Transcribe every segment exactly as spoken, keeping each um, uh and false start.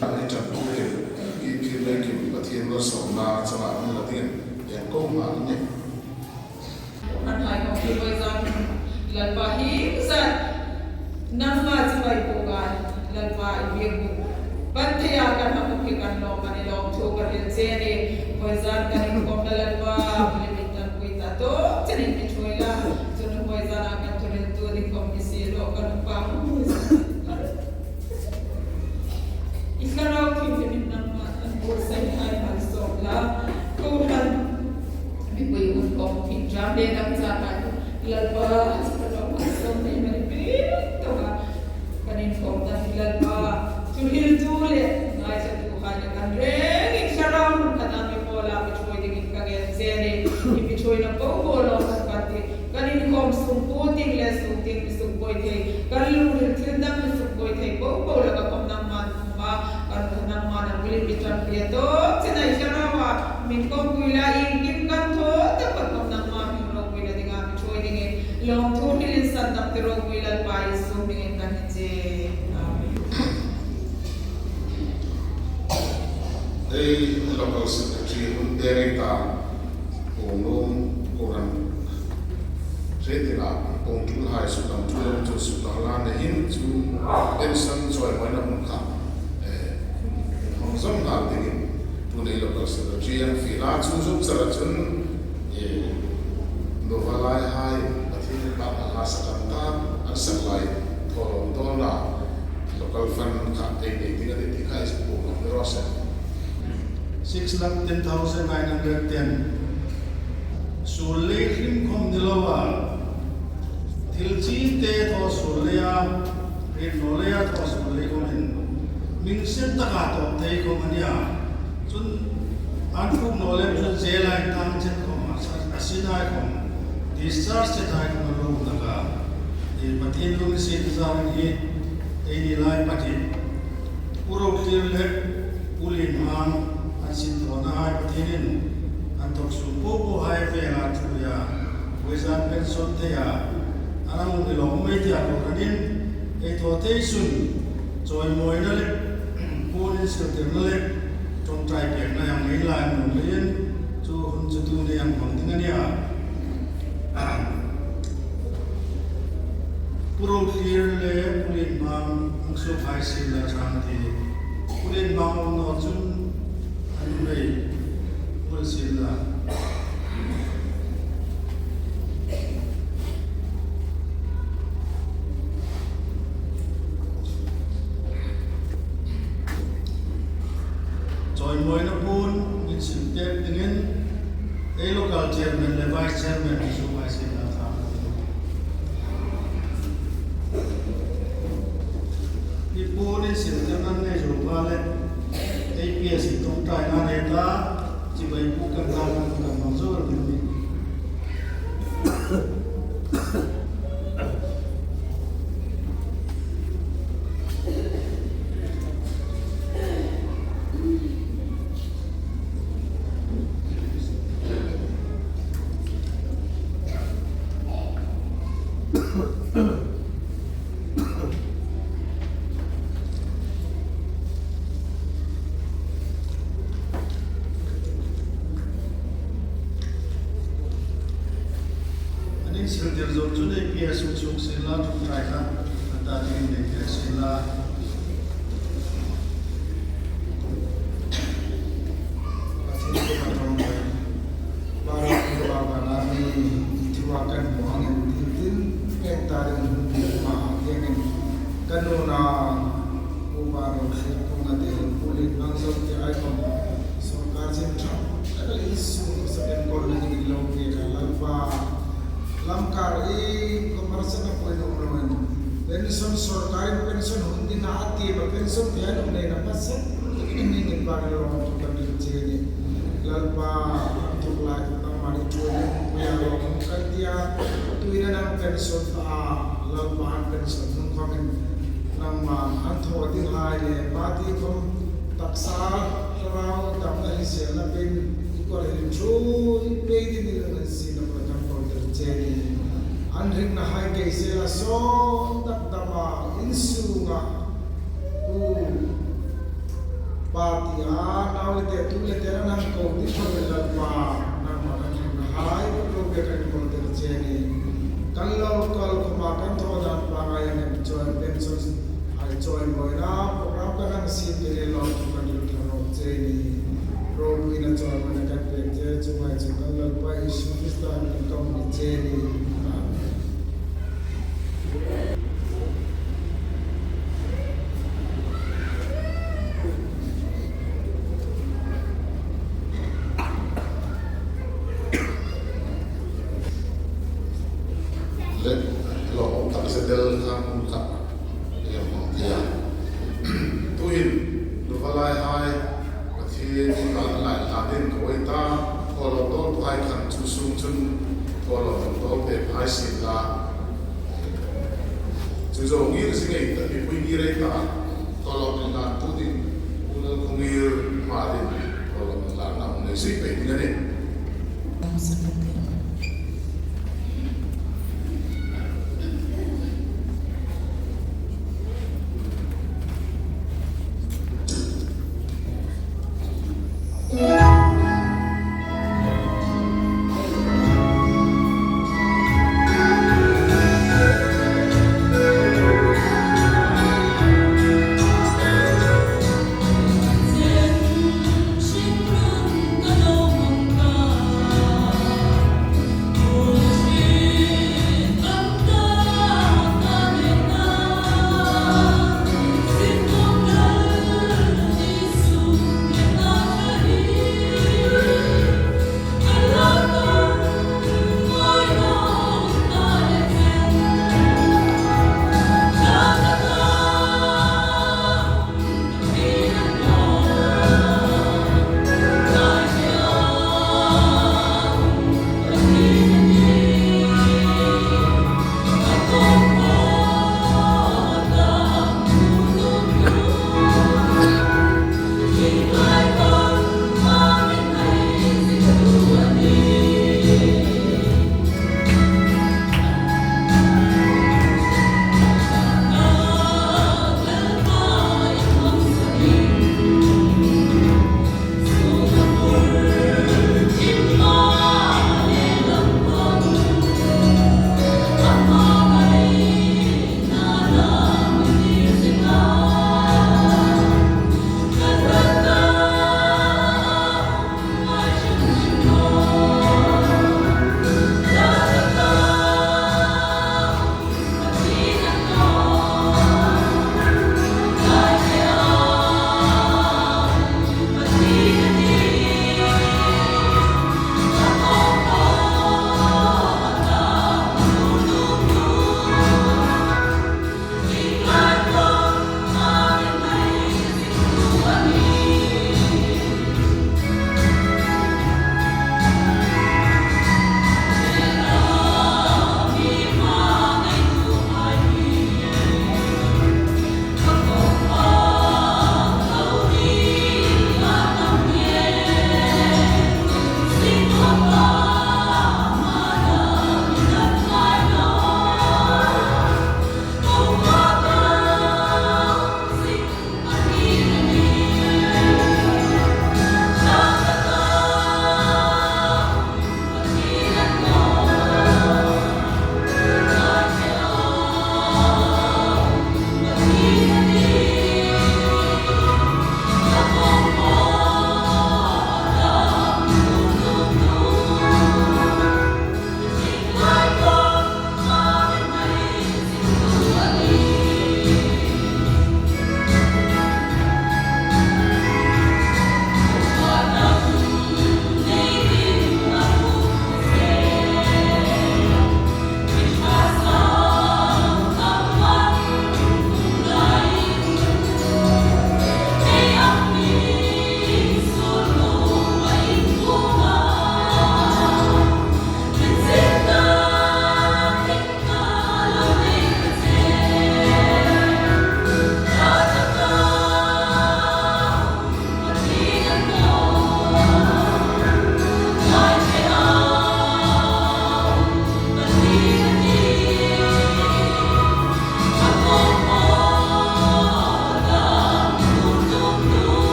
Ani ṭan pukin, i phim nei kim Pathien malsawmna changa min la dingin, en ko ma ni. Kan hai kong ki voi zan, Lalpa hi zan, nangma chibai ko ga, Lalpa i biek bu. Ban thei a kan ha kong ki kan lawm, kan i lawmthu kan hril che a nih. Voi zan kan inkhawmna Lalpa, limit kan pui ta tawk chenin mi ṭhuoi la. Chun voi zan a kan thuhriltu ding kong ki si lo kan pa. I thlarau thienghlimin nangma kan buotsai hai malsawm la. Kohran mipui hun kawng thing ram le dang chang hai Lalpa, i thlarau malsawm nei mani pei tawka kan inkhawmna hi Lalpa, thuhriltu le ngaithlatuhai le kan rengin thlarau hmun khata mi pawla mi ṭhuoi dingin ka ngen che a nih. I mi ṭhuoina po po lo kan ti. Kan inkhawm sung puo tieng le sung tieng mi sukbuoi thei, kan lungril thil dang mi sukbuoi thei po po laka khawm nangman um a, kan nangman a bula mi ṭanpui a tawk chena i thlarau a min kawmpui la, iengkim kan thaw tak khan khawm nangma hming ropuina dinga mi ṭhuoi dingin lawmthu hrilin sandamte ropui Lalpa Isu hmingin kan hni che. Amen. Ei local secretary hun pek ei ta, Kong Nuom, Kohran hre dingin, kawng tul hai suk dam tul lam chu suk dam la nei hin chu pension chawimawina hun kha, eh, hung zawm nghal dingin, tun ei local secretary an fiel a, chu zuk chara chun, eh, Nova lai hai, Pathien pa a la sak an ta, an sak lai, thawlawm dawna, local fund kha ei nei ding a ni ti kha i zuk puong nawk ni raw se. Six lakh ten thousand nine hundred ten. Suol lei hrim khawm ni lo a, thil chite thaw suol lei a, hriet naw leia thaw suol lei khawmin, hming sen taka tawp thei khawm a nih a. Chun an fuk naw lem chun che lai tang chet khawm a, a sinai khawm, discharge chet hai khawm a lo dak a. Ei Pathien lunginsietna zarin hi, eini lai Pathien, Pu Rotlir le Pu Lienhmang an sinthawna hai Pathienin an thawk sung po po hai vela ṭhuoi a, voi zan pension thei a, an hung ni lawm mei tia kohranin ei thaw thei sun chawimawina le puon insiltirna le ṭawngṭai pekna ei nei lai nuom leiin chu hun chu tuni ei hmang ding a nih a. Pu Rotlir le Pu Lienhmang hung suk hai sien la ṭhang ti. Pu Lienhmang um naw chun an rei hul sien la. Chawimawina puon min sin pek dingin ei local chairman le vice chairman chu mai sin la ta. I puon insiltirna nei zo pha le, ei P S C ṭawngṭaina nei ta, chibai pu kan ta kan kan mang zo ro ni. An insiltir zo chun ei P S C suk sien la, ṭawngṭai kha an ta dingin nei pek sien la. Pathien kuoma ṭawngṭai. Baba, Baba, Baba, Amen. Kan hmu angin tin tin peng ta ding hun ni ma tiangin kan nuna upa ro thlir pung a te pulin mang zo ti ai khom sawrkar zin thang kan insung sa kan kol na ni lo ke ka Lalpa. Lamkar i ko mar sa ka poi no lo en. Pension sawrkarin pension hun ding a ti ma pension te an nei na ma sa. Ni ni ba lo kan che ni. Lalpa, tuk lai, nangma ni chu ni, puya lo, kan tia, tuin nang pension ta, Lalpa an pension hnung khomin, nangma an thaw dinghai le, ma ti khom, taksa, thlarau, damna hi sel na pin, i kor hin thu, i pei ding ni lo na si na pa kan kor ter che ni. An ring na hai ke se la so, tak dama, insunga, u, Pa tia, nau le te, tu le te, nang ko, ti ko le Lalpa, nangma kan hringnahai, ko lo pe kan ko ter che ni. Kan lo kal ko ma kan thaw dan pa ngai ang em choi, pension, ai choi moi na, program kan ang si te le lo, kan lo thar ro che ni. Ro ina choi moi na kan pe che, chu mai chu kan Lalpa Isu Krista kan ko ni che ni. Amen. Le, lo, tak se del khan ka, le, mo, ya. Tuhin, nu valai hai, Pathien, ka lai, la den ko ai ta, ko lo to, hai khan chu sung chun, ko lo to, te hai sin la. Chu zo ngir si ngei ta, mipui ngir ei ta, tawlawp inhlan tu ding, unau khawngir hma ding, tawlawp inhlan na hung nei sui pei ding a nih.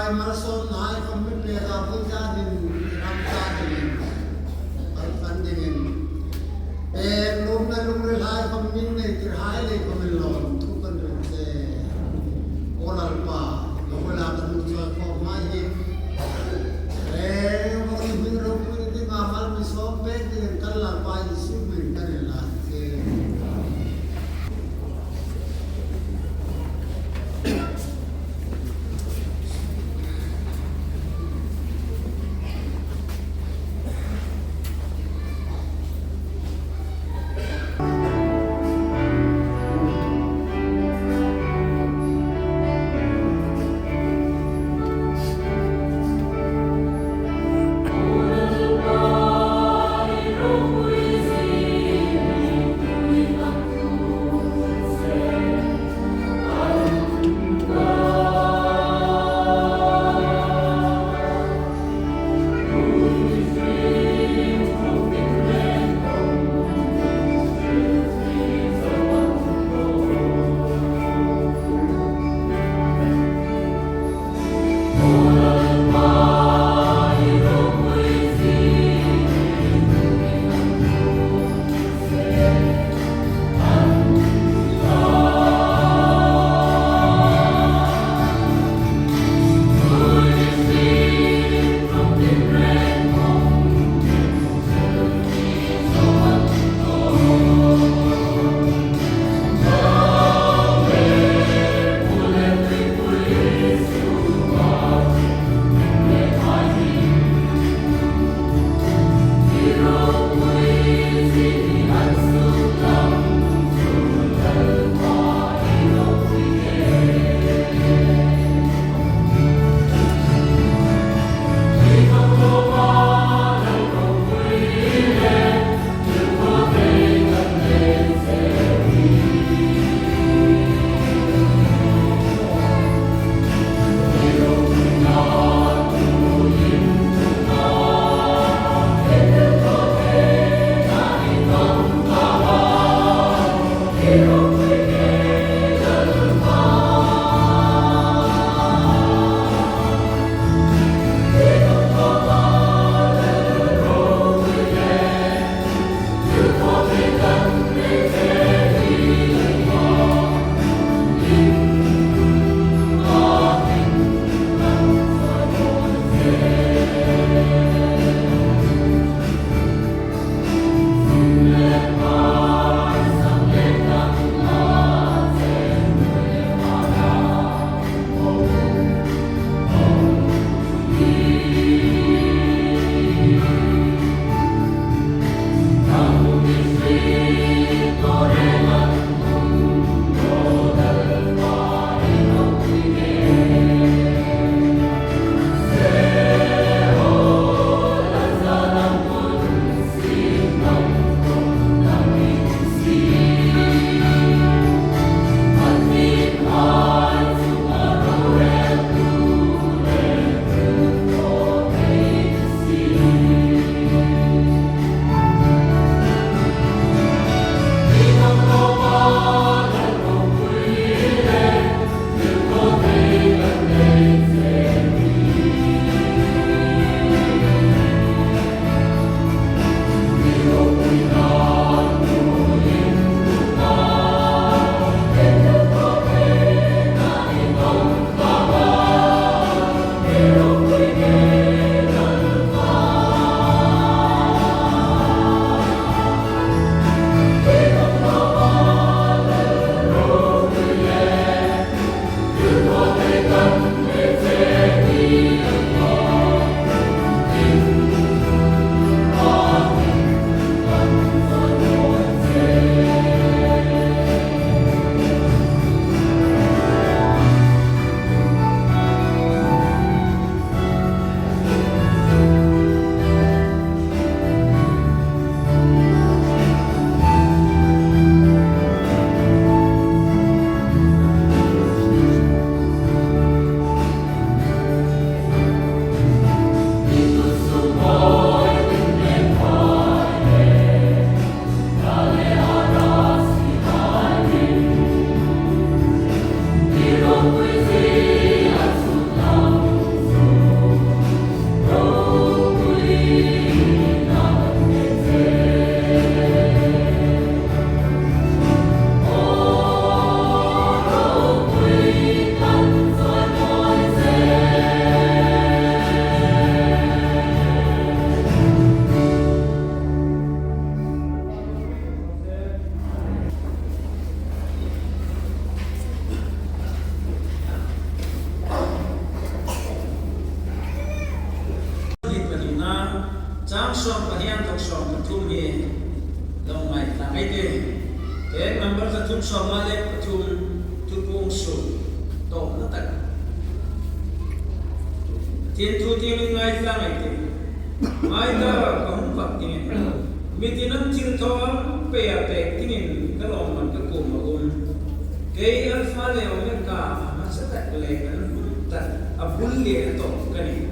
Malsawmhai khawm mi pek a, Pu Janin ram ta dingin, kan dingin, pek nuomna lungril hai khawm min nei tir hai lei khawm min lawm thu kan ring che. Aw Lalpa, lo la kan hung chawi khawm mai hi. Rengvawng hming ropui dinga mal mi sawm pek dingin kan Lalpa Isu hmingin kan inlan che. Sawm pathum hi lo ngaithlak ei tih. Page number za thum sawmnga le pathum, Thupuong suok tawpna tak. Pathien thu tieng ngaithlak ei tih. Ngai ta, ka hung fak dingin, mi tin an thil thaw pei a pek dingin ka lawmman ka kuomah a um. Kei Alpha le Omega, a hmasa tak le a hluttakin a bul le a tawp ka nih.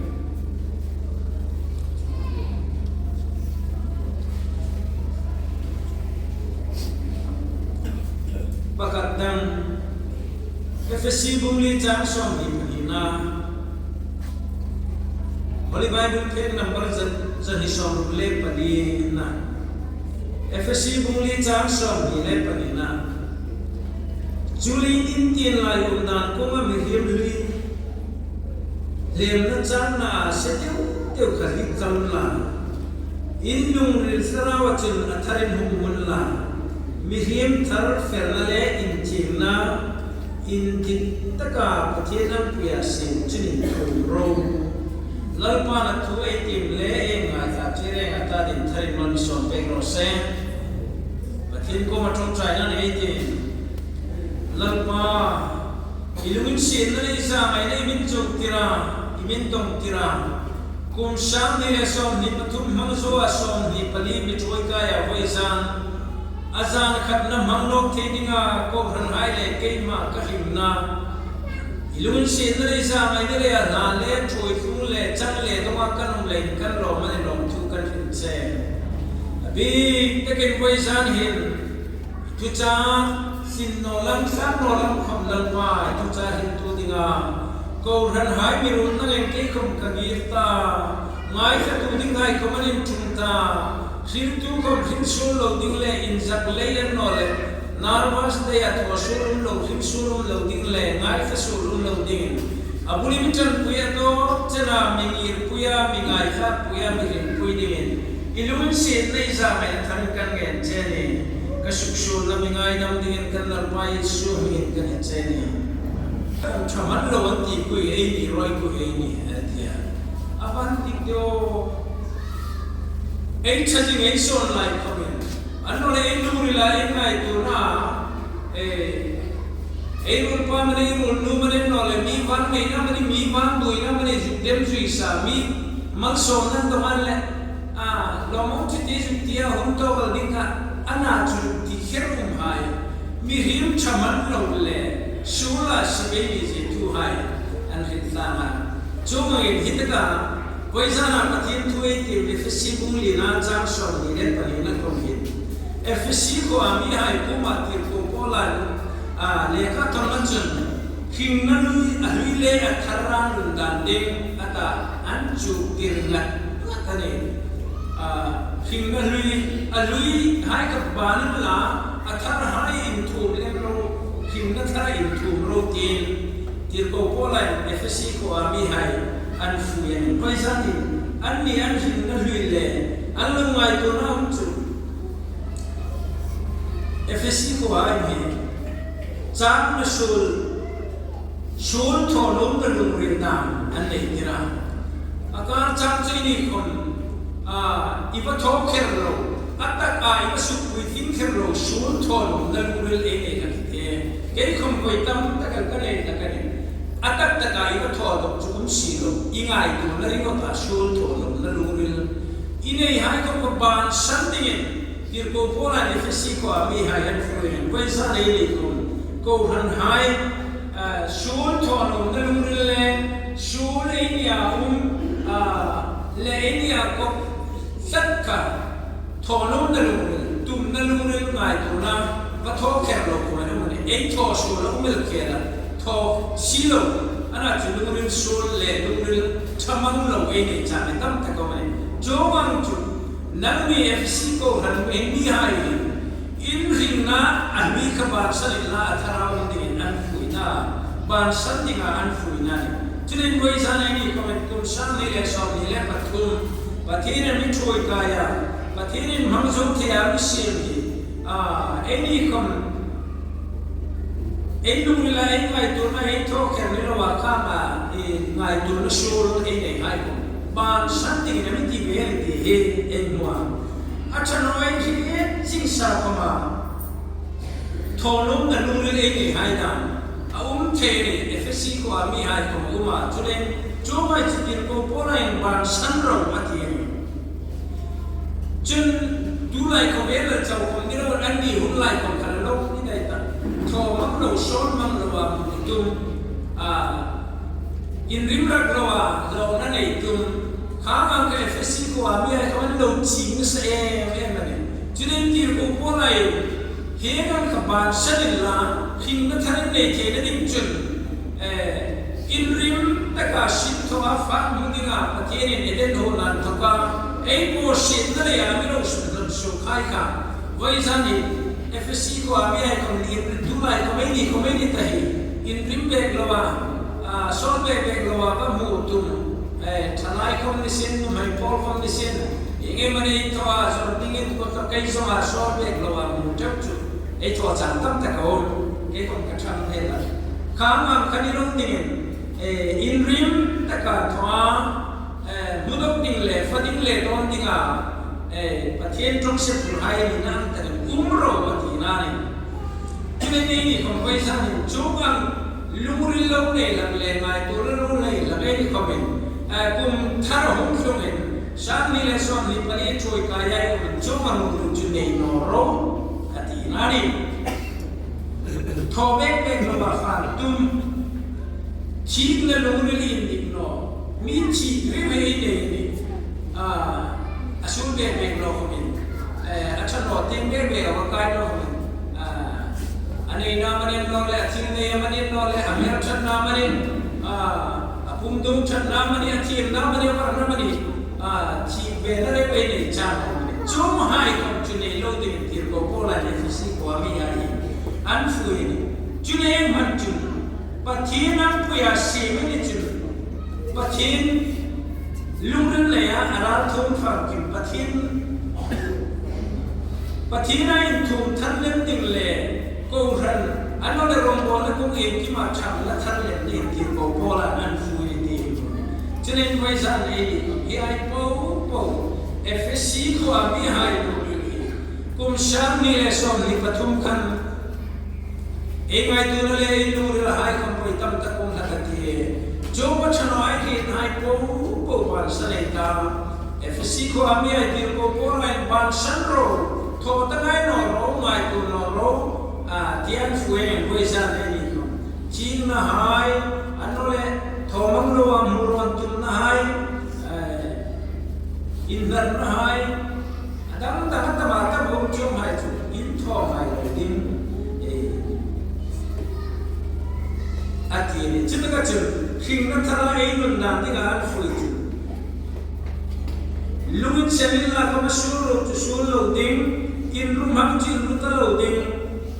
Pakhat dang, Efesi bung li chang sawmhni pahnina. Holy Bible page number za, za hni sawmruk le pahnina. Efesi bung li chang sawmhni le pahnina. Chuleiin, in tienlai umdan kuoma mihriem hlui hlemna changna a se deu deu kha hlim ta unla, in lungril Thlaraua chun a tharin hung unla, mihriem thar felna le inthiengna, indit taka Pathien an puia sien chun inthuom ro. Lalpan a thu ei tiem le ei ngaithlak chie reng a ta ding tharin mal mi sawm pek raw se. Pathien kuoma ṭawngṭaina ei tiem. Lalpa, i lunginsietna le i zangaina i min chuktir a, i min dawngtir a. Kum sang hni le sawmhni pathum hmang zo a, sawmhni pali mi ṭhuoi kai a, vawizan a zan khatna hmang nawk thei dinga kohranhai le keima ka hringna, i lunginsietna le i zangaina le a hla le ṭhuoitlung le chang le dawnga kan um leiin kan lawm a ni, lawmthu kan hril che. A bik takin vawizan hin thuchah sin naw lam, san naw lam khom Lalpa, thuchah hriltu dinga kohranhai mi ruotna ngei kei khom ka ngir ta. Ngaithlatu dinghai khom an inṭhung ta. Hriltu khom hrilsuol lo ding le inzak lei an naw le, nervous dei a thaw suol um lo, hrilsuol um lo ding le ngaithla suol um lo dingin, a bul mi ṭanpui a, tawp chena mi ngirpui a, mi ngaithlakpui a, mi hringpui dingin i lunginsietna le i zangaina tharin kan ngen che a nih. Ka suksuolna mi ngaidam dingin kan Lalpa Isu hmingin kan ngen che a nih. Ṭha hman lo an ti kuoi ei ni, rawi kuoi ei ni, a ti a. A ban dik deu. Ei ṭha ding ei sawn lai khomin, an naw le ei lungrila ei ngaituona, eh, ei ruolpa amanih, ei ruolnu amanih, an naw le mi vanngaina amanih, mi vanbuoina amanih, zuk dem zui sa, mi malsawmna dawng an le, a, lawmum chi ti zuk tia hun tawk ding kha, a na chu zuk ti kher umhai. Mihriem ṭha hman lo le, suola si bei ni zie thuhai an hril tlang a. Chuong angin hi taka, vawizana Pathien thu ei tiem Efesi bung lina chang sawmhni le palina khom hin, Efesi khuoa mihai kuoma tirko Paulan, a, lekha thawnna chun, hringna hlui, a hlui le a thar a run dan ding a ta, an chuktir ngat ngat a nih. A, hringna hlui, a hluihai kha ban unla, a tharhai inthuom lem ro, hringna thara inthuom ro tiin, tirko Paulan Efesi khuoa mihai an fui a nih. Vawizan hin, anni an hringna hlui le an lungngaituona um chu Efesi khuoa hi changna suol, suol thaw nuomna lungril dam an nei tir a. A kar chang chu eini khom, a, i va thaw kher lo, a taka i va sukpuitling kher lo, suol thaw nuomna lungril ei nei ka ti te. Kei khom voi tam taka ka nei ka nih. A tak taka i va thaw dawk chu um si lo, i ngaituona ringawta suol thaw nuomna lungril i neihai khom ka bansan dingin, tirko Paulan Efesi khuoa mihai an fui a nih. Vawizan eini khom, kohranhai, a, suol thaw nuomna lungril le, suol ei nia um, a, le ei nia kop tlat kha, thaw nuomna lungril, tumna lungril ngaituona, va thaw kher lo khom an um a nih. Ei thaw suol a um el khela, thaw si lo, a na chu lungril suol le lungril ṭha hmang lo ei nei chang tam tak a um a nih. Chuong ang chu, nangni Efesi kohran mi, mihai hin, in hringna a hlui kha bansan unla, a thara um dingin an fuina, bansan dinga an fuina a nih. Chuleiin vawizan eini khom kum sang hni le sawmhni le pathum, Pathienin a mi ṭhuoi kai a, Pathienin hmang zo theia a mi siem hi, a, eini khom, ei lungrila ei ngaituona ei thaw kher ni loa khama, ei ngaituona suol ei neihai khom bansan dingin a mi ti ve a nih ti hi ei hmu a. A ṭha naw ei hriet zing sa khawma, thawlawm a lungril ei ni hai dan a um thei a nih. Efesi khuoa mihai khawm a um a, chuleiin chuong hai chu tirko Paula'n bansan ro a ti a nih. Chun tulai khawvel chau khawm ni lo, anni hun lai khawm kha lo ni dai ta. Thaw mang lo, sawl mang lo a hmu tum. A, inrim rak lo a, lawmna nei tum. Kha ang kha Efesi khuoa mihai khawm an lo ching sa em em a nih. Chuleiin tirko Paula'n hieng ang kha bansan inla, hringna thar in nei theina ding chun, eh, inrim taka sin thaw a fak hmu dinga Pathienin Eden huona inthawka ei bawsietna leia mi lo sunzawm suok hai kha. Vawisun hi Efesi khuoa mihai khawm ni, tulai khawm ei ni, khawm ei ni ta hi. Inrim bek lo a, a, sawl bek bek lo a ka hmu tum. Eh, thalai khawm ni sin, nuhmei pawl khawm ni sin. Ieng emanih thaw a zawr dingin kawtah kei zawnga sawl bek lo a hmu ṭeuh chu ei thaw chang tam tak a um. Kei khawm ka ṭhang hle a. Kha ang kha ni lo dingin, eh, inrim taka thaw a, eh, hmu dawk ding le, fa ding le dawn dinga, eh, Pathien ṭawngse phurhai nina ang takin um ro a tina a nih. Chuleiin eini khawm vawisun hin chuong ang lungril lo nei hlak le ngaituona lo nei hlak eini khawmin, eh, kum thar a hung tlungin, sang hni le sawmhni pali ṭhuoi kai ei khawmin chuong ang lungril chu nei naw ro a tina a nih. Thaw bek bek lo a fak tum. Thikna lungril indik naw. Mi thik rem ei nei a nih. A, a suol bek bek lo khawmin, eh, a ṭha naw tieng bek bek a va kai lo khawmin, a, a neina amanih naw le, a thil nei amanih naw le, a hmel ṭhatna amanih, a, a pum dung ṭhatna amanih, a thiemna amanih, a varna amanih, a, thik vena rem ei nei chang khawmin. Chuong hai khawm chu nei lo dingin tirko Paula'n Efesi khuoa mihai hi an fui a nih. Chu nei hman chun Pathien an puia siem a ni chun, Pathien lungril leia a ralthuom fak kim, Pathien, Pathiena inthuom thar lem ding le kohran, annawleh rawngbawlna kung iengkima ṭhangna thar lem ding tirko Paula'n an fui a nih. Chuleiin vawisun eini khawm hi ei po po, Efesi khuoa mihai lungril hi kum sang hni le sawmhni pathum khan ei ngaituona le ei lungril hai khawm poi tam tak um hlak a ti. Chuong a ṭha naw ei hriet hai po po bansan ei ta. Efesi khuoa mihai tirko Paula'n bansan ro, thaw ta ngai naw ro, ngaituo naw ro, a, ti an fui a nih vawisun eini khawm. Chingna hai, annawleh thaw mang lo a hmu rawn tumna hai, eh, inhnarna hai, a dang dang a tam a tam um chuong hai chu inthaw ngai lo ding, eh, a ti a nih. Chu taka chun hringna thara ei nun dan dinga an fui chu, lunginsen inla khawma suol lo chu suol lo ding, inrum hang chil ru ta lo ding,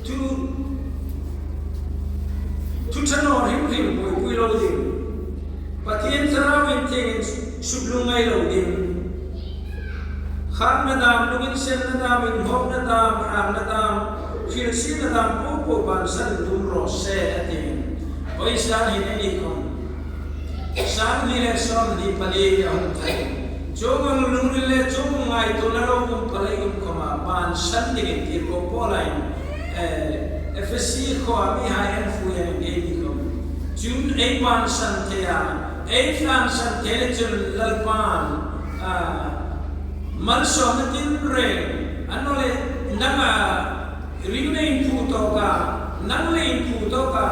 thu, thu ṭha naw hrim hrim buoipui lo ding. Pathien Thlarau inthiengin suklungngai lo ding. Khâkna dâm, lunginsenna dâm, inhawkna dâm, hrâtna dâm, hrilsietna dâm po po bansan tum raw se a ti. Vawisun hin eini khawm sang hni le sawmhni pali a hung thar. Chuong ang lungril le chuong ngaituona lo um pali um khawma bansan dingin tirko Paula'n, eh, Efesi khuoa mihai an fui a nih eini khawm. Chun ei bansan thei a, ei hlansan thei le chun Lalpa'n, ah, malsawmna tinreng, annawleh nang a ring le inphu tawka, nang le inphu tawka,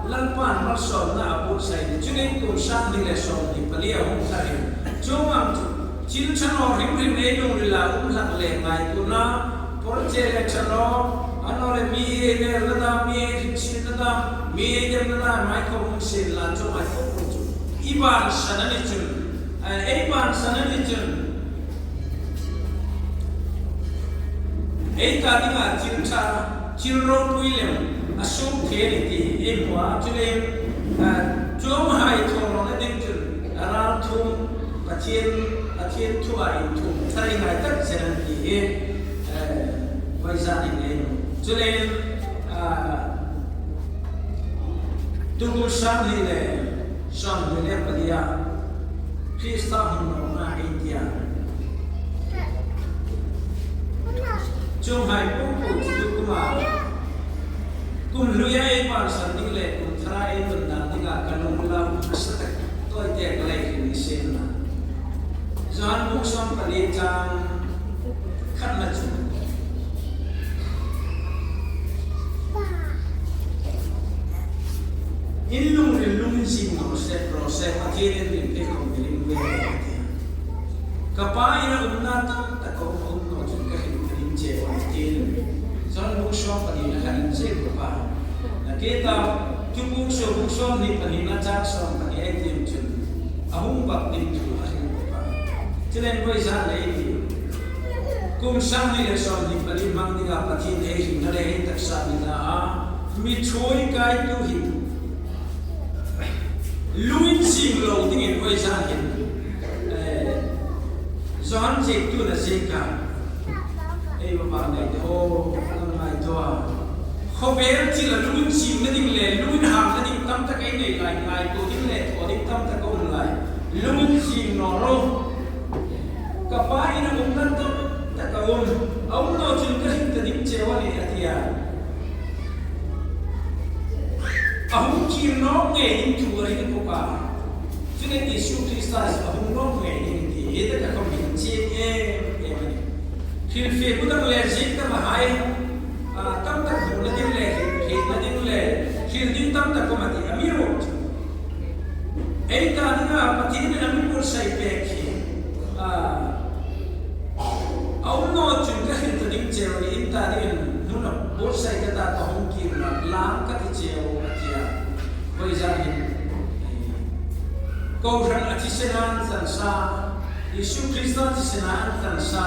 Lalpa'n malsawmna a buotsai. Chuleiin kum sang hni le sawmhni pali a hung thar hi. Chuong ang chu, thil ṭha naw hrim hrim ei lungrila um hlak le ngaituona, porche le ṭha naw, annawleh mi ei relna dâm, mi ei hrilsietna dâm, mi ei demna dâm, hai khawm um sienla chuong hai khawm chu i bansan a ni chun, eh, ei bansan a ni chun, ei ta dinga thil ṭha, thil ropui lem a suok thei a nih ti ei hmu a. Chuleiin, a, chuong hai thaw nawna ding chun a ralthuom Pathien, Pathien thua inthuom thar ei ngai tak chen an ti hi, eh, vawisun hin ei hmu. Chuleiin, a, tukum sang hni le sawmhni le palia Krista hung nawkna ei tia. Chuonghai po po chu tu kuoma kum hluia ei bansan ding le kum thara ei lungdam dinga ka lungrila um nasa tak tawite ka lei hring ni sien a. Johan bung sawm pali chang khatna chu in lungril lunginzing naw se, raw se, Pathienin ring pei khom mi ring ve a ti. Ka Pa ina umna tam tak a um, a um naw chun ka hriet ding che u a nih, tiin Johan bung sawm palina khan inziek bawk a. Nakie ta, Thupuong sawm, bung sawmhni palina chang sawm pali ei tiem chun a hung bak ding thu a hril bawk a. Chuleiin vawisun ei ti, kum sanghni le sawmhni pali hmang dinga Pathien ei hringna le ei taksa mi ta a, mi ṭhuoi kaitu hin lunginzing lo dingin vawisun hin, eh, Johan ziektun a ziek a. Ei va va ngai te, aw, ngai ta a. Khawvel chila lunginzingna ding le lunginhângna ding tam tak ei nei lai, ngaituo ding le thaw ding tam tak a um lai. Lunginzing naw ro. Ka Pa ina umna tam tak a um. A um naw chun ka hriet ta ding che u a nih, a ti a. A hung kir nawk ngei ding thu a hril bawk a. Chuleiin Isu Krista a hung nawk ngei ding ti hi taka khom hin chieng em em a nih. Hrilfie bu dang le ziek dang a hai, a, tam tak hmuna ding le, hrietna ding le, hril ding tam tak khom a ti, amiruokchu ei ta dinga Pathienin a mi buotsai pek hi, a, a um naw chun ka hriet ta ding che u a nih, in ta dingin hmun a buotsai ka ta, ka hung kir nawk lang ka ti che u, a ti a. Vawisun hin, eh, kohran a thisena an tlan sa, Isu Krista thisena an tlan sa.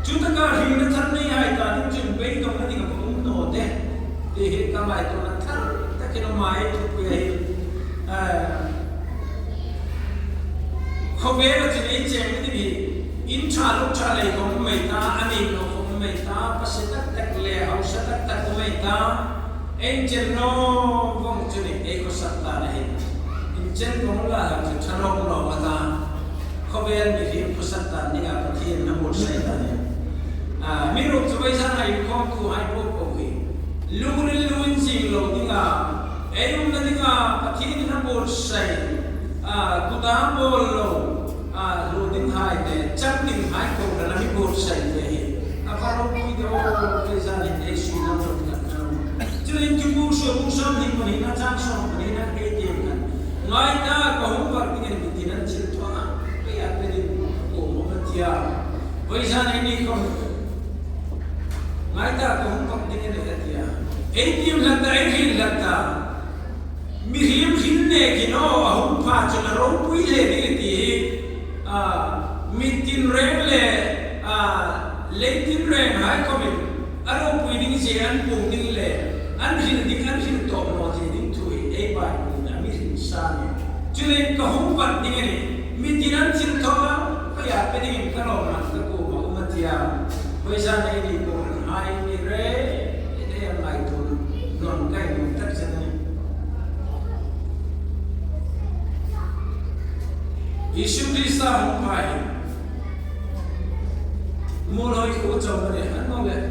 Chutaka hringna thar neihai ta ding chun beidongna ding a va um naw de ti hi ka ngaituona thar takin a um a, ei thupuia hin, eh, khawvela chun ei chengna ding hi in ṭha lo ṭha lei khom um ei ta, a ni lo khom um ei ta, pasie tak tak le hausa tak tak um ei ta, ei chen naw vawng chu ni, ei khawsak ta na hi. In chen vawng la chu ṭha lo lo a ta. Khawvel mihriem khawsak ta dinga Pathienin a buotsai ta ni. A, amiruokchu vawisun a inkhawmtuhai po po hi lungril lunginzing lo dinga, ei umna dinga Pathienin a buotsai, a, kuta bawl lo, a, hlu dinghai le chang dinghai kohran a mi buotsai ve hi a va ropui de aw, vawisun hin ei sui lam rawt khat khan. Chuleiin Thupuong sawm, bung sawmhni palina chang sawm palina ei tiem khan, ngai ta, ka hung bak dingin mi tin an thil thaw a, pei a pe ding ka kuoma um a ti a. Vawisun ei ni khom, ngai ta, ka hung bak dingin a ti a. Ei tiem hlak ta, ei hril hlak ta. Mihriem hril nek hi naw a hung pha chun a ropui hle ding a ti hi, a, mi tinreng le, a, lei tinrenghai khomin a ropui ding zie an puong ding le an hril ding, an hril tawp naw zie ding thu hi ei Bible-in a mi hril sa a nih. Chuleiin ka hung bak ding a nih. Mi tin an thil thaw a, pei a pe dingin ka lawmman ka kuoma um a ti a. Vawisun ei ni kohranhai ni re, ei ngaituo nawn ka nuom tak zet a nih. Isu Krista hung pha hi Muolhoi khuo chauh a ni a, annawleh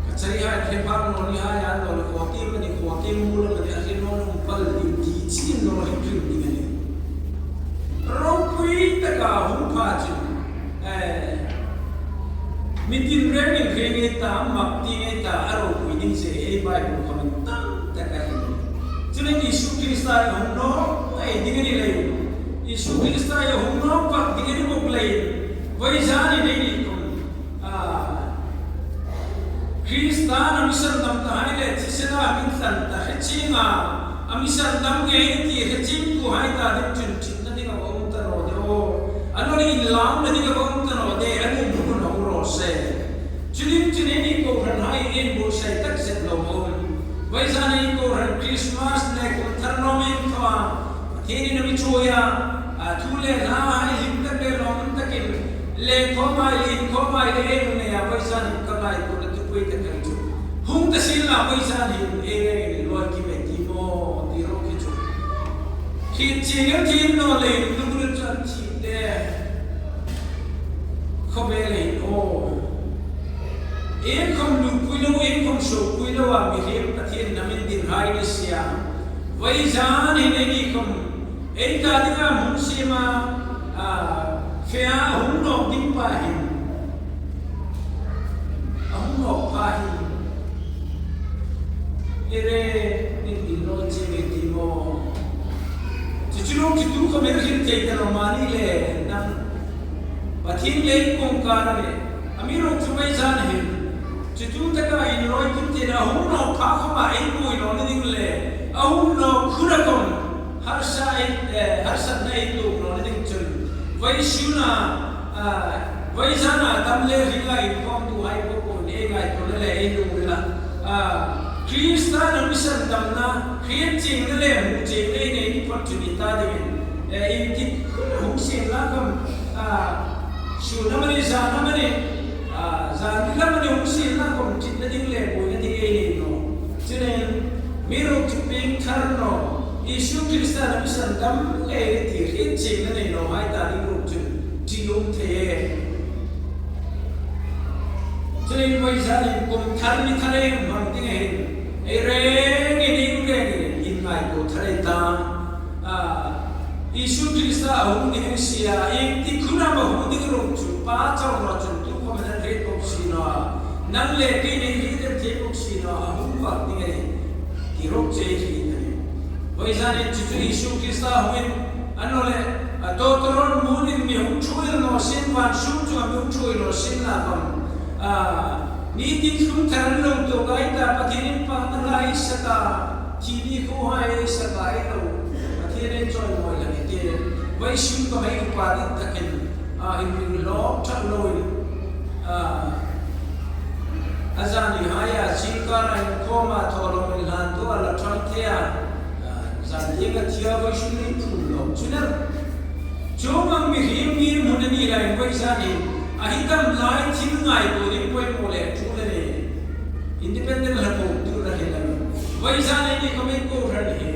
Kachari hai, Thliphang naw ni hai, annawleh Khawtiem a ni, Khawtiem Muolhoi a ni, a hre naw ning pal ding ti chin naw hi hrim ding a nih. Ropui taka hung pha chun, eh, mi tinrengin hre ngei ta, mak ti ngei ta, a ropui ding zie ei Bible khomin tam tak a hril. Chuleiin Isu Krista a hung nawk ngei ding a ni leiin, Isu Krista a hung nawk bak ding a ni bawk leiin, vawisun ei ni khom, a, Krista'n a mi sandam tahai le thisena a mi tlan ta hre chienga, a mi sandam ngei ti hre chiengtuhai ta ding chun ṭitna ding a va um ta naw de aw. A nawleh inlauna ding a va um ta naw de, a nuom hun a hung raw se. Chu ding chun ei ni kohranhai ei buotsai tak zet lo maw. Vawisun ei kohran Christmas le kum thar naw mi thaw a, Pathienin a mi ṭhuoi a, a thu le hlahai hlim tak le lawmum takin le khawmhai le inkhawmhai le ei nei a, vawisun ka ngaituona thupui tak kha chu hung ta sien la, vawisun hin ei rengin loi kim ei ti maw ti ro khi chu. Khi chi ngei thiem naw leiin lungril chu an thim de. Khawvel hin Iengkhom lupui lo, iengkhom sopui lo a mihriem Pathien hnamin dinghai ni si a. Vawisun hin eini khom ei ta dinga hung siem a, a, fe a hung nawk ding pa hin, a hung nawk pa hin ei rengin inlawi chieng ei ti maw? Chu chu lo chu tu khom ei hril thei ta lo mani le, nang Pathien le kawngkar a nih. Amiruokchu vawisun hin chu tu taka inlawi kim tina hung nawk kha khoma ei buoi lo ni ding le, a hung nawk khura khom harsa ei, eh, harsatna ei tuok lo ni ding chun, vawisuna, ah, vawisuna dam le hrila inkhawmtuhai po po ei ngaituona le ei lungrila, ah, Krista hnamin sandamna, hriet chiengna le hmu chiengna ei nei ni phot chu ni ta dingin, eh, iengtik hung sien la khom, ah, sun amani, zan amani, ah, zan dil amani hung sien la khom ṭitna ding le buoina ding ei nei nawh. Chuleiin, amiruokchu piengthar naw, Isu Krista hnamin sandam ei ti hriet chiengna nei nawhai ta ding ruok chun ṭi um thei e. Chuleiin vawisun hin kum thar ni thar ei hmang ding a hin, ei rengin, ei rengin inngaituo thar ei ta. Ah, Isu Krista a hung ding a ni si a, iengtik hun am a hung ding ruok chu Pa chau naw chun tu khom an hriet bok si naw a, nang le kei ei hriet thei bok si naw a, a hung vak ding a nih ti ruok chu ei hriet a nih. Vawisun hin chu chu Isu Krista hungin, a naw le, a tawtawrawt munin mi hung ṭhuoi naw sien, van sung chunga mi hung ṭhuoi naw sien la khom, ah, nitin tlung thar an lo tuok a, ei ta Pathien inpakna hla ei sak a, thil ni khuohai ei sak a, ei lo Pathien ei chawimawi hlak ei ti. Vawisun khom ei upa dit takin, ah, inring lawk ṭhak loin, ah, a zanihai a, zingkar a inkhawm a, thawlawm inhlan tu a la ṭhang thei a, ah, zan tieng a thi a, vawisun ei phum lawk chu nih. Chuong ang mihriem ngirhmun a ni leiin vawisun hin, a hi tam lai thil ngaituo ding poimaw le ṭul a nih. Independent hlaphawktu la hre la. Vawisun eini khom ei kohran hi,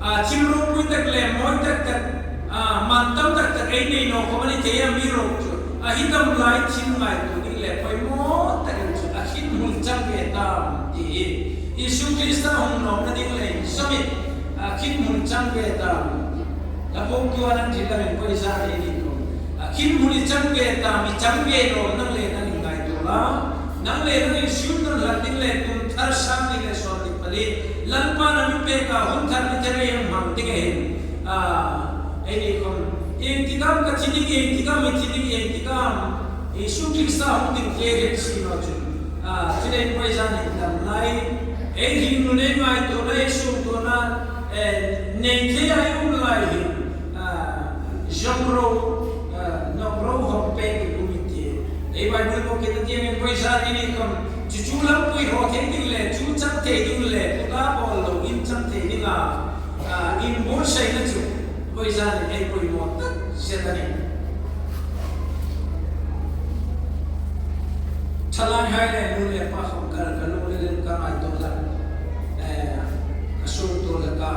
a, thil ropui tak le mawi tak tak, a, man tam tak tak ei nei naw khom a ni thei a, amiruokchu a hi tam lai thil ngaituo ding le poimaw tak chu a khit hmun chang ve ta ti hi. Isu Krista hung nawkna ding le inzawmin, a, khit hmun chang ve ta. Hlaphawktu an hril lamin vawisun eini khom, a, khit hmun i chang ve ta, mi chang ve naw, nang le nang inngaituo la. Nang le nang insuo nawn hlak ding le kum thar sang hni le sawmhni pali Lalpan a mi pek a, hun thar ni thar ei hmang ding a hin, a, eini khom, iengtik am ka thi ding, iengtik am i thi ding, iengtik am Isu Krista hung ding fe hret si naw chun, a, chuleiin vawisun hin dam lai, ei hringnun, ei ngaituona, ei suongtuona, eh, nei thei a ei um lai hin, a, zawng ro, a, nawk ro hawng pek ei um ei ti. Ei Bible bawkin a ti angin vawisun eini khom chu chu lampui hraw thei ding le, chu chang thei ding le, kuta bawl lo in chang thei dinga, a, inbuotsaina chu vawisun hin ei poimaw tak zet a nih. Thalaihai le nu le pa khom ka, ka lungrila ka ngaituo hlak, eh, ka suongtuo hlak a.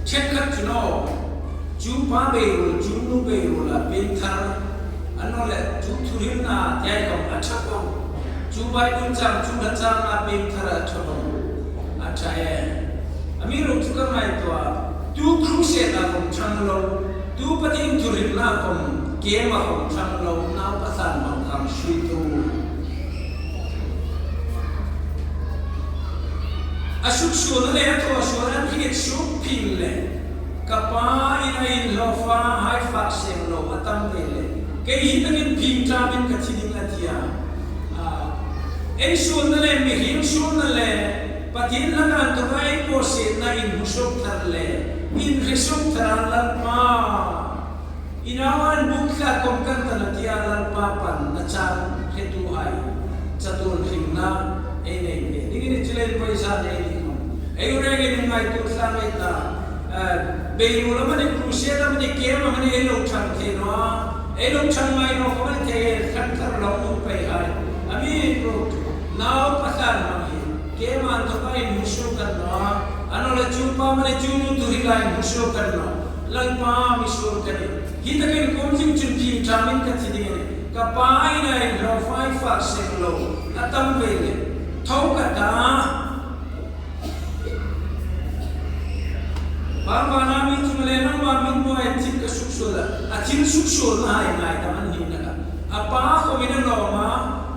Ṭhenkhat chu naw, chu pa beiruol, chu nu beiruol a piengthar, a naw le chu thuhrilna tieng khom a ṭha khom. Chu Bible chang, chu hla chang a piengthar a ṭha khom. A ṭha e. Amiruokchu ka ngaituo a, tu crusade-a khom ṭhang lo, tu Pathien thuhrilna khom camp-a khom ṭhang lo, naupa tlan hmang khang suitu. A suksuolna le a thawsuolna an hriet suok phing le, ka pa ina inhlawfahai fak seng lo a tam ve le, kei hi takin phing ṭamin ka thi ding a ti a. A, ei suolna le, mihriem suolna le, Pathien hla kan ṭawngin ei bawsietna inhmu suok thar le, inhre suok thar a, Lalpa, i nau an buk tla khom kan ta naw ti a, Lalpa panna chang hretuhai chatuon hringna ei nei ve ding a nih. Chuleiin vawisun eini khom ei rengin ngaituo tlang ei ta. Eh, beiruol amanih, crusade amanih, camp amanih ei lo ṭhang thei naw a, ei lo ṭhang ngai naw khom a ni thei, ṭhang thar lo um pei hai. Amiruokchu naupa tlan hmang hi camp-a inthawka inhmu suok kan naw a, a naw le chu pa amanih, chu nu thuhrila inhmu suok kan naw. Lalpa, misuol ka nih. Hi takin ka um zing chun phing ṭamin ka thi ding a nih. Ka pa ina inhlawfahai Fak seng lo, a tam ve le, tho ka ta. Bang bana mi chung le nangma min buoia thil ka suksuol a, a thil suksuolna hai ngai ta man ni na ka. A pa khawmin a lawm a,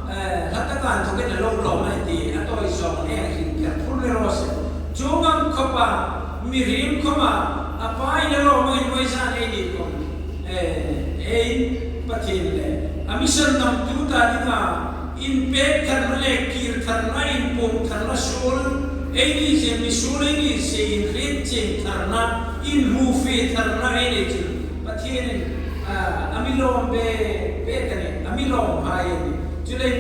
eh, hla taka inthawkin a lo lawm a ti, a tawi zawng e a hring kher phur le raw se. Chuong ang khawpa, mihriem khawma, a pa in a lawm a, in vawisun ei ni khawm. Eh, ei Pathien le a mi sandamtu ta dinga inpek tharna le kir tharna, inpuong tharna suol ei ni zie, mi suol ei ni zie, inhriet chieng tharna, inhmu fe tharna ei nei chun Pathienin, ah, a mi lawm bek bek a nih, a mi lawm hai a nih. Chuleiin,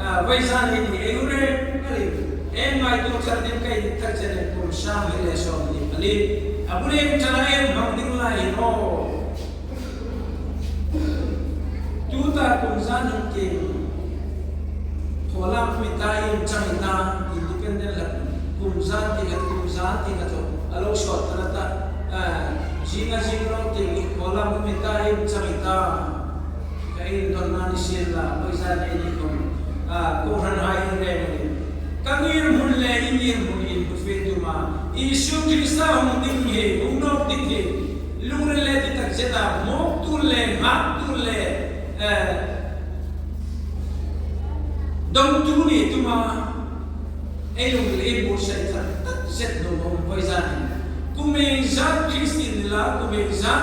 ah, vawisun ei ni ei ure, a ri. Ei ngaituo thar ding ka inthak chen kum sang hni le sawmhni pali. A bul ieng ṭhana ei hmang ding lai hi naw. Tuta kum zan hung tieng Kawlam mi ta, ieng chang i ta, independent la kum zan ti khat, kum zan ti khat a lo sawt ta ta, ah, zinga zing lo tieng Kawlam mi ta, ieng chang i ta. Ka indonna ni sien la, vawisun ei ni khawm, ah, kohranhai in reng a nih. Ka ngirhmun le i ngirhmun inhmu fe tum a, Isu Krista hung ding hi, hung nawk ding hi, lungril le ti tak zeta, mawktu le, nghaktu le, eh, dongtu ni tum a, ei lungril ei buotsai tak tak zet nuom a um vawisun. Kum iengzat Kristien ni la, kum iengzat,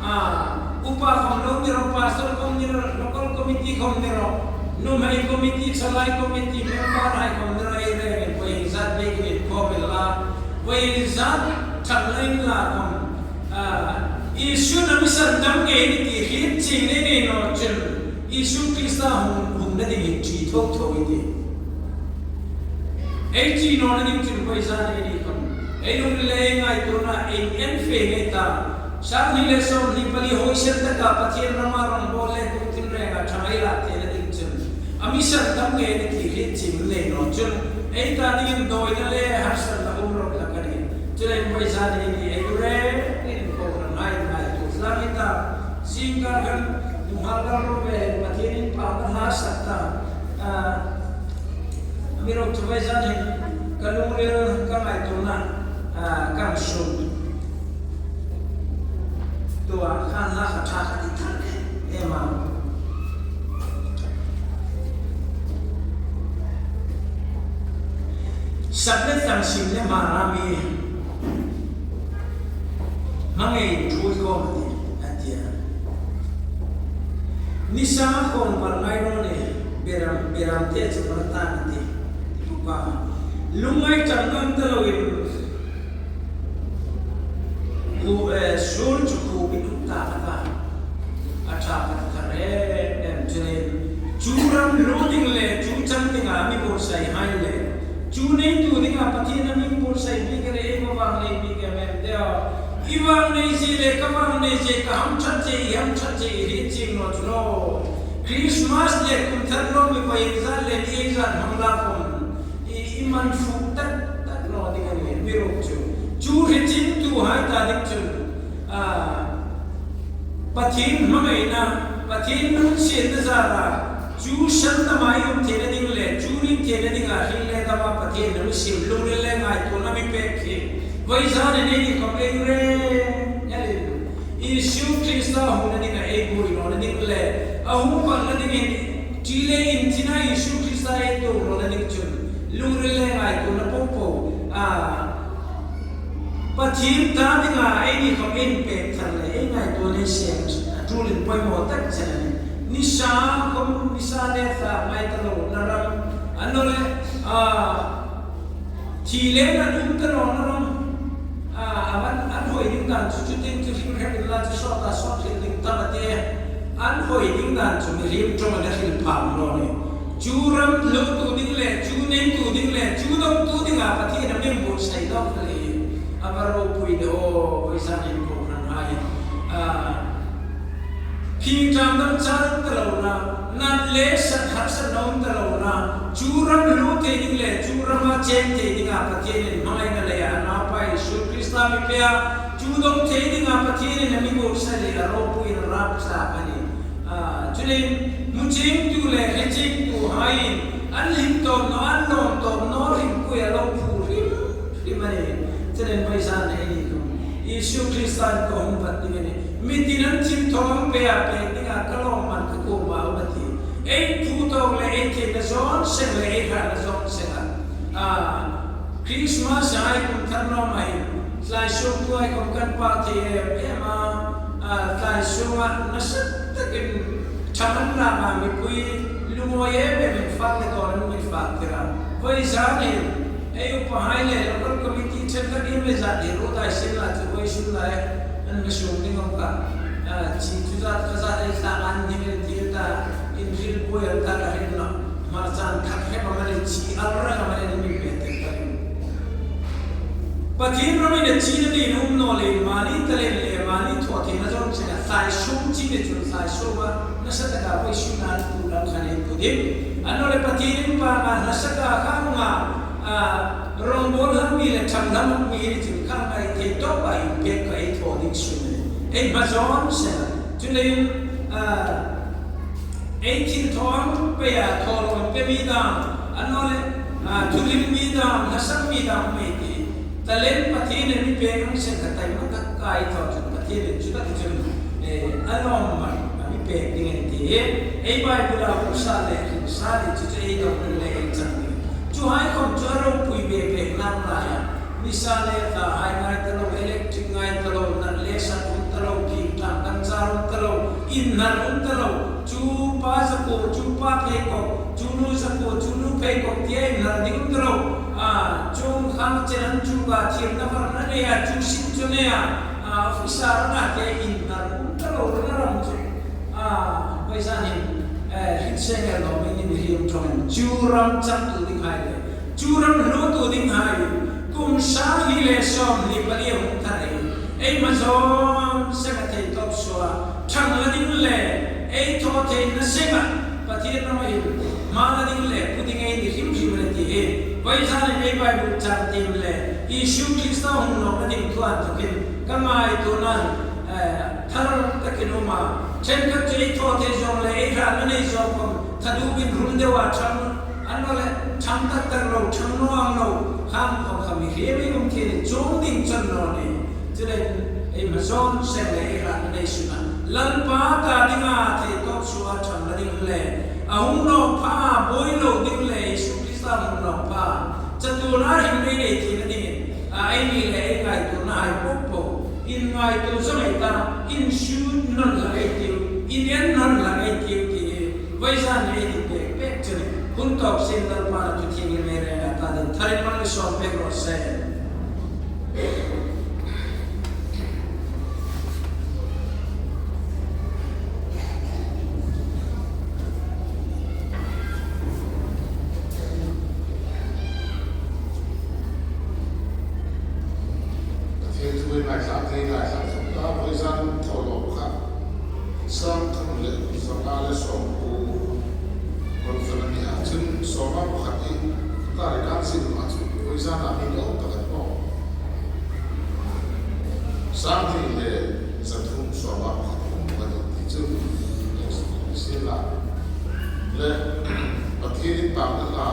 ah, upa khawm lo ni ro, pastor khawm ni ro, local committee khawm ni ro, nuhmei committee, thalai committee member hai khawm ni ro, ei rengin kum iengzat bek ni khawm la, kum iengzat thang la in la khawm, ah, Isu a mi sandam ngei ni ti hriet chieng nei nei naw chun, Isu Krista hung, hungna ding hi ṭi tho tho i tih. Ei ṭi nawna ding chun vawisun ei ni khawm, ei lungril le ei ngaituona, ei en fe ngei ta. Sang hni le sawmhni pali hawi sien taka Pathien rama ram bawl le kum tin renga ṭhang ei lak theina ding chun, a mi sandam ngei ni ti hriet chieng nei naw chun, ei ta dingin dawina le harsatna um ro hlak a nih. Chuleiin vawisun ei ni ei ure, in kohranhai ngaituo tlang i ta. Zingkar khan, nunghak dal ro ve, Pathienin pâkna hla sak ta. Ah, Amiruokchu vawisun hin ka lungril ka ngaituona, ah, ka sum tua khan la ka ṭha ka ti thar em em a. Sap le tang, sim le hmar a mi hmangai ṭhuoi khawm a ti, a ti a. Nisa khawm pal ngai ro ni, beram, beram te chu pal ta a ti. Upa, lungngai ṭan ngam ta loin, khu, eh, suol chu khu bi dum ta ka ta. A ṭha ka ti thar em em chu nih. Chu ram hlu ding le, chu chang dinga mi buotsai hai le, chu neitu dinga Pathien a mi buotsai bik le, ei ma vang nei bik em em de. I vang nei zie le, ka vang nei zie, ka hamṭhat zie, i hamṭhat zie, i hriet chieng naw chu lo. Christmas le kum thar lo mi poi zat le, ni ei zat hmang la khawm, i, i man fuk tak tak naw ding a nih, amiruokchu chu hrietchiengtuhai ta ding chun, ah, Pathien hmangaina, Pathien lunginsietna zara, chu sandama i um theina ding le, chu ring theina dinga hril le dama Pathienin a mi siem lungril le ngaituona mi pek hi, vawisun ei ni khawm ei reng el in, Isu Krista hungna dinga ei buoi nawna ding le, a hung panna dingin, ṭi le inthina Isu Krista ei tuok nawna ding chun, lungril le ngaituona po po, ah, Pathien ta dinga ei ni khawm ei pek thar le, ei ngaituo nei seng a ṭulin poimaw tak chen a nih. Nisa khawm, nisa le thla ngai ta lona ram, a naw le, ah, thi le nat um ta lona ram, ah, a man, an hawi ding dan chu, chu tin chu hrim hrim la chu sawt a sawt hril ding ta ma te. An hawi ding dan chu mihriem ṭawnga hril pham naw nih. Chu ram hlutu ding le, chu neitu ding le, chu dongtu dinga Pathien a mi buotsai nawk le, a va ropui de aw, vawisun ei kohranhai. Ah, phingṭam dam char um ta lona, nat le sat harsatna um ta lona, chu ram hlu thei ding le, chu rama cheng thei dinga Pathienin hmangaina leia a naupa Isu Krista mi pea, chu dong thei dinga Pathienin a mi buotsai le, a ropui, a rapthlak a nih. Ah, chuleiin, Hmu chiengtu le hre chiengtuhai an hlim tawp naw, an lawm tawp naw hrimpui a lo phu hrim hrim a nih. Chuleiin vawisun ei ni khom Isu Kristan ka hung vat ding a nih. Mi tin an thil thaw pei a, pei dinga ka lawmman ka kuoma a um a tih. Ei phu tawk le ei theina zawng seng le ei hratna zawng senga, a, Christmas hai kum thar nawm a hin, tlai sung tu hai kum kan pa thei em em a, a, tlai sunga nasa takin ṭhang an lak a, mipui lungawi em em in fak le dawn an mi fak tir a. Vawisun hin ei upahai le local committee ṭhenkhat in le zat hi ruot hai sin la chu vawisun lai an mi sung ding awm kha. A, chi chu zat kha zat ei tla an ni vel tir ta, inhril buoi an ta ka hril nawh. Hmar chan thak hep amanih, chi al rak amanih an mi pe tir ta. Pathien ramin a china ding um naw leiin mani talent le mani thaw theina zawng seng a, tlai sung chi le chun tlai sunga nasa taka vawisun an tu lam khan ei tu ding. Annawleh Pathien in pa nga nasa ka khang nga, a, rawngbawl hlak mi le ṭhang hlak mi ni chun khang ngai thei tawp a inpek kha ei thaw ding sung a nih. Ei hma zawng seng a. Chuleiin, a, ei thil thaw ang pei a, thaw lo ang pe mi dam, annawleh, a, thuhlim mi dam, hla sak mi dam mei ti. Talent Pathienin a mi pek ang seng kha taima tak ka ei thaw chun Pathienin chu tak chun, eh, a lawmman a mi pek ding a nih ti. Ei Bible-a hung sa le hring sa le chu chu ei dawng le ei chang ding. Chuhai khom chu a ropui ve pek nang lai a. Nisa le tla hai ngai ta lo, electric ngai ta lo, nat le sat um ta lo, phim ṭam kan char um ta lo, inhnar um ta lo, chu pa zakuo, chu pa pheikawk, chu nu zakuo, chu nu pheikawk tia inhnar ding um ta lo. A, chuong khang chen an chu ka thirna varna nei a, chu sin chu nei a, a, officer-a tia inhnar um ta lo, na ram chu. A, vawisun hin, eh, hriet seng el lo, mi ni mi hrim ṭawngin chu ram changtu dinghai le chu ram hluotu dinghai, kum sang hni le sawmhni pali a hung thar hi, ei hma zawng seng a thei tawp suoa ṭhang la ding le ei thaw theina senga Pathien rama hin hma la ding le phu ding ei ni hrim hrim a nih ti hi. Vawisun hin ei Bible chang tiem le Isu Krista hung nawkna ding thu an thawkin ka ngaituona, eh, thar takin um a. Ṭhenkhat chu ei thaw thei zawng le ei hratna nei zawng khom thadukin rum deua ṭhang, annawleh ṭhang tak tak lo, ṭhang naw ang lo, khang khom kha mi hrim ei um thei ni chuong ding chang naw ni. Chuleiin ei hma zawng seng le ei hratna nei suna Lalpa ta dinga thei tawp suoa ṭhang la ding le a hung nawk pha buoi lo ding le Isu Krista hung nawk pha chatuona hrim ei nei theina dingin, a, eini le ei ngaituonahai po po inngaituo zawng ei ta, insuo nawn hlak ei tiu, inen nawn hlak ei tiu ti hi vawisun ei ti pek pek chu a nih. Hun tawk sien Lalpan a thu thienghlim ei rêng a ta dingin tharin mal mi sawm pek raw se. Pathien thu ei ngaithla thei, ngaithla thei ta, vawisun thaw lo kha. Sang thum le sanga le sawmkuo, kol fana ni a chun sawma pakhat hi, ta le kan sin ma chu, vawisun a mi lo pakhat maw. Sang hni le zathum sawma pakhat um pakhat ti chu, sila. Le, Pathien in tangka la,